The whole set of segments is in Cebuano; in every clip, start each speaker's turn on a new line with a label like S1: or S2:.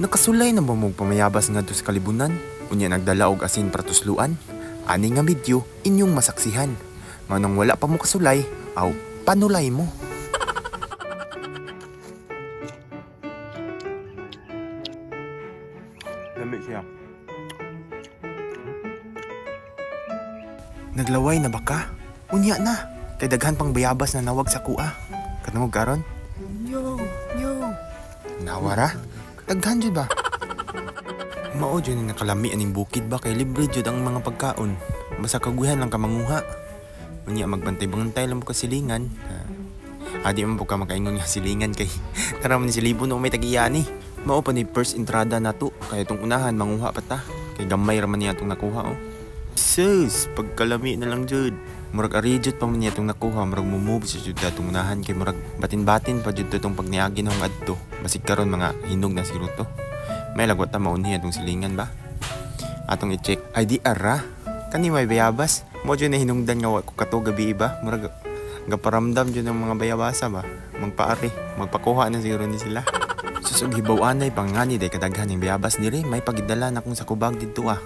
S1: Nakasulay na ba mong pamayabas ngadto sa kalibunan? Unya nagdala og asin para tusluan? Ani nga video inyong masaksihan. Manong wala pa mo kasulay, aw panulay mo.
S2: Lami siya.
S1: Naglaway na ba ka? Unya na. Kay daghan pang bayabas na nawag sa kuha. Katungog karon? Yo, yo. Nawara? Daghan jud ba? Mao jud ni nakalami aning bukid ba kay libre jud ang mga pagkaon. Basta kaguhan lang ka manguha. Unya magbantay-bantay lang mo ka silingan. Ah, adi man po ka makaingon nga silingan kay tara man silibon o may tagiya ni. Mao pa ni first entrada nato kay itong unahan manguha pa ta. Kay gamay ra man niya atong nakuha oh. Sus, pagkalami na lang jud. Murag ari jud pa man niya itong nakuha, murag mumove sa jud atong unahan kay murag batin-batin pa jud to itong pagniagi nahong adto. Basig karon mga hinog na siguro to. May lagwat ta maunhi atong silingan ba? Atong i-check. Ay di ara. Kani may bayabas. Mo jud na hinungdan nga wa ko kato gabi iba. Murag gaparamdam jud ng mga bayabasa ba. Magpaari, magpakuha na siguro ni sila. Sus og hibaw anay pangani day kadaghan ning bayabas diri, may pagidala na kong sa kubag didto ah.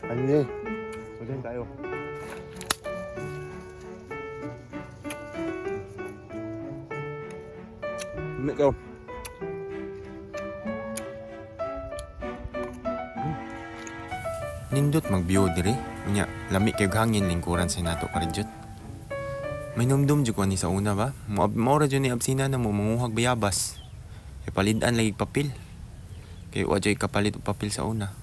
S2: Ano eh? Magaling tayo. Lami ka.
S1: Nindot mag-view diri. Unya, lami kay hangin lingkuran sa nato karedyot. May numdum jud ko ani sa una ba? Mo mao ra jud ni absina na mo manguhag bayabas. Kay palid-an lagi papel. Kay wa jud kapalit og papel sa una.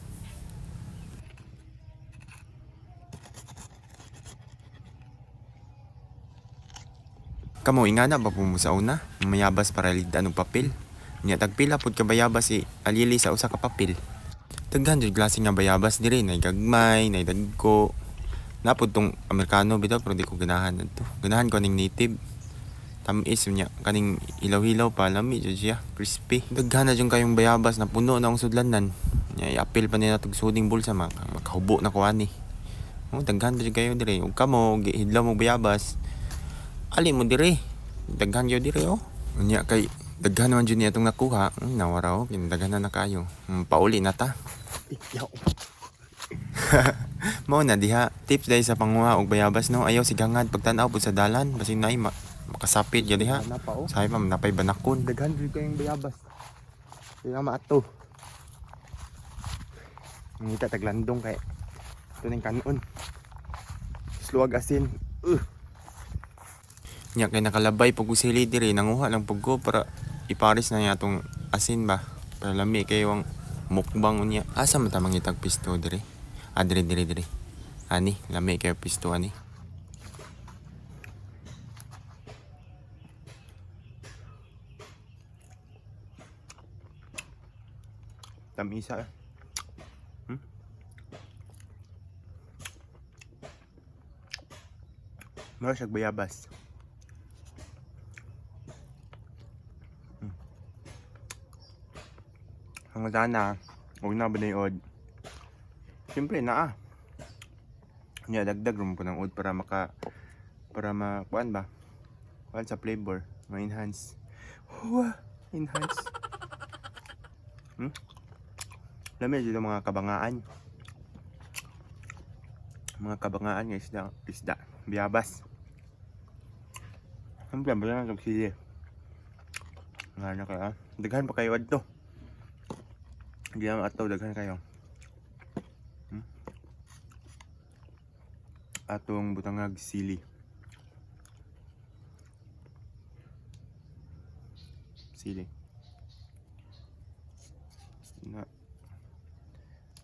S1: Kamo ingana ba po mo sa una? Mayabas para lid-an og papel. Unya tagpila pud ka bayabas si alili sa usa ka papel. Daghan jud klase nga bayabas diri, nay gagmay, nay dagko. Napud tong Amerikano bitaw pero di ko ganahan adto. Ganahan ko aning native. Tamis niya kaning hilaw-hilaw pa lami jud siya, crispy. Daghan na jud kayong bayabas na puno na akong sudlanan. Nya iapil pa nila tug suding bulsa makahubo na ko ani. Oh, daghan pa jud kayo diri. Ug kamo gihidlaw mo bayabas. Ali mo diri. Daghan kayo diri oh. Unya kay daghan man jud niya itong nakuha. Nawara oh, kinadaghan na na kayo. Pauli na ta. Mao na diha. Tips dahil sa panguha og bayabas no. Ayaw sigangad pagtan-aw pud sa dalan basin naay makasapit gyud diha.
S2: Na pa oh.
S1: Sabi pa napay banakon.
S2: Daghan jud kayong bayabas. Di na maato. Ngita taglandong kay ito ning kanon. Sluwag asin.
S1: Nya kay nakalabay pag usili diri nanguha lang pug ko para ipares na niya atong asin ba. Para lami kayo ang mukbang unya. Asa man ta mangitag pisto diri? Ah, diri diri diri. Ani, lami kayo pisto ani.
S2: Tamisa eh. Meron siyang bayabas. Ang sana, huwag na ba na yung od? Siyempre, naa. Nya, dagdag rin po ng od para maka, para ma, kuan ba? Kuan sa flavor, ma-enhance. Huwa, enhance. Lami dito mga kabangaan. Mga kabangaan nga isda, isda, biyabas. Ang ba lang sili. Nga na kayo. Ah. Daghan pa kayo adto. Hindi lang ato daghan kayo. Atong butangag sili. Sili. Na.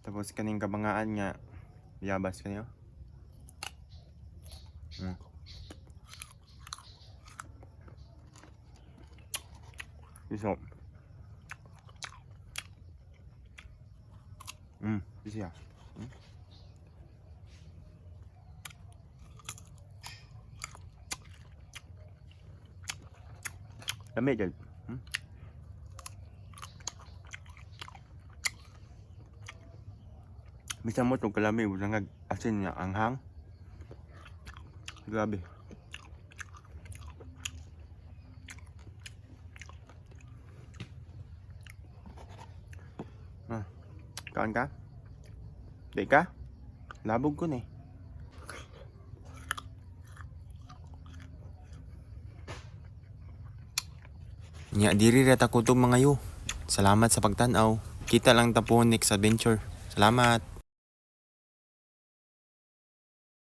S2: Tapos kaning kabangaan nga biyabas kanyo. Iso. Siya. Lami jud. Bisan mo itong kalami, wala nga asin nga anghang. Grabe. Ah, kaon ka? Di ka? Labog ko na eh.
S1: Nya diri ra ta kutob, mga yo. Salamat sa pagtan-aw. Kita lang ta po next adventure. Salamat.